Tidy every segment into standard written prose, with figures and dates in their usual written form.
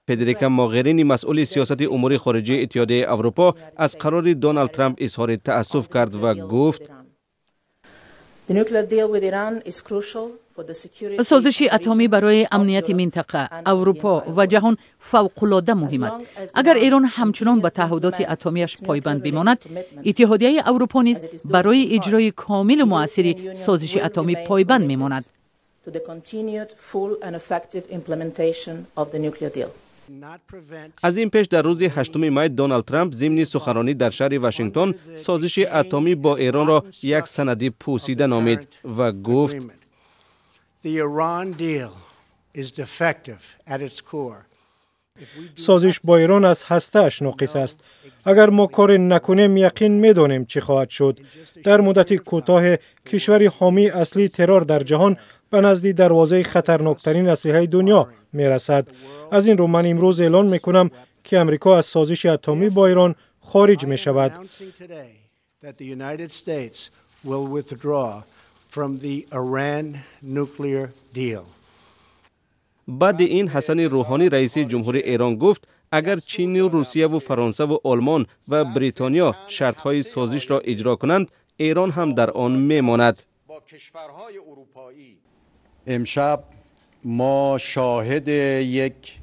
Федерика Могерини, масъули сиёсати умури хориҷии Иттиҳодияи Аврупо, аз қарори Доналд Трамп изҳори таассуф кард ва гуфт: Созиши атомӣ барои амнияти минтақа, Аврупо ва ҷаҳон фавқулода муҳим аст. Агар Эрон ҳамчунон ба таъҳудоти атомиаш пойбанд бимонад, Иттиҳодияи Аврупо низ барои иҷрои комилу муассири созиши атомӣ пойбанд мемонад. Аз ин пеш, дар рӯзи 8 май, Доналд Трамп зимни суханронӣ дар шаҳри Вашингтон созиши атомӣ бо Эронро як санади пӯсида номид ва гуфт: Созиш бо Эрон аз ҳастааш ноқис аст. Агар мо коре накунем, яқин медонем, чӣ хоҳад шуд. Дар муддати кӯтоҳе кишвари ҳомии аслии террор дар ҷаҳон ба назди дарвозаи хатарноктарин аслиҳаи дунё мерасад. Аз ин рӯ ман имрӯз эълон мекунам, ки Амрико аз созиши атомӣ бо Эрон хориҷ мешавад. Баъди ин Ҳасани Рӯҳонӣ, раиси ҷумҳури Эрон, гуфт, агар Чину Русияву Фаронсаву Олмон ва Бритониё шартҳои созишро иҷро кунанд, Эрон ҳам дар он мемонад. امشب ما شاهد یک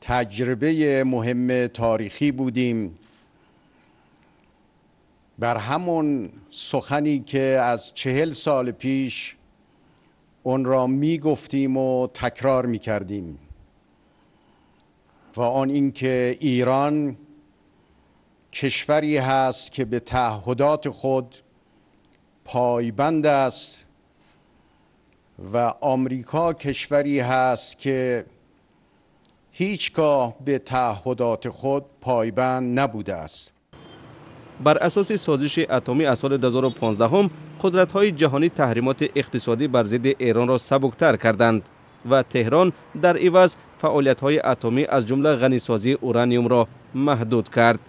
تجربه مهم تاریخی بودیم. بر همون سخنی که از 40 سال پیش اون را می گفتیم و تکرار می کردیم و آن اینکه ایران کشوری هست که به تعهدات خود پایبند است و آمریکا کشوری هست که هیچگاه به تعهدات خود پایبند نبوده است. بر اساس سازش اتمی از سال 2015، قدرت‌های جهانی تحریمات اقتصادی بر ضد ایران را سبکتر کردند و تهران در عوض فعالیت‌های اتمی، از جمله غنی‌سازی اورانیوم را محدود کرد.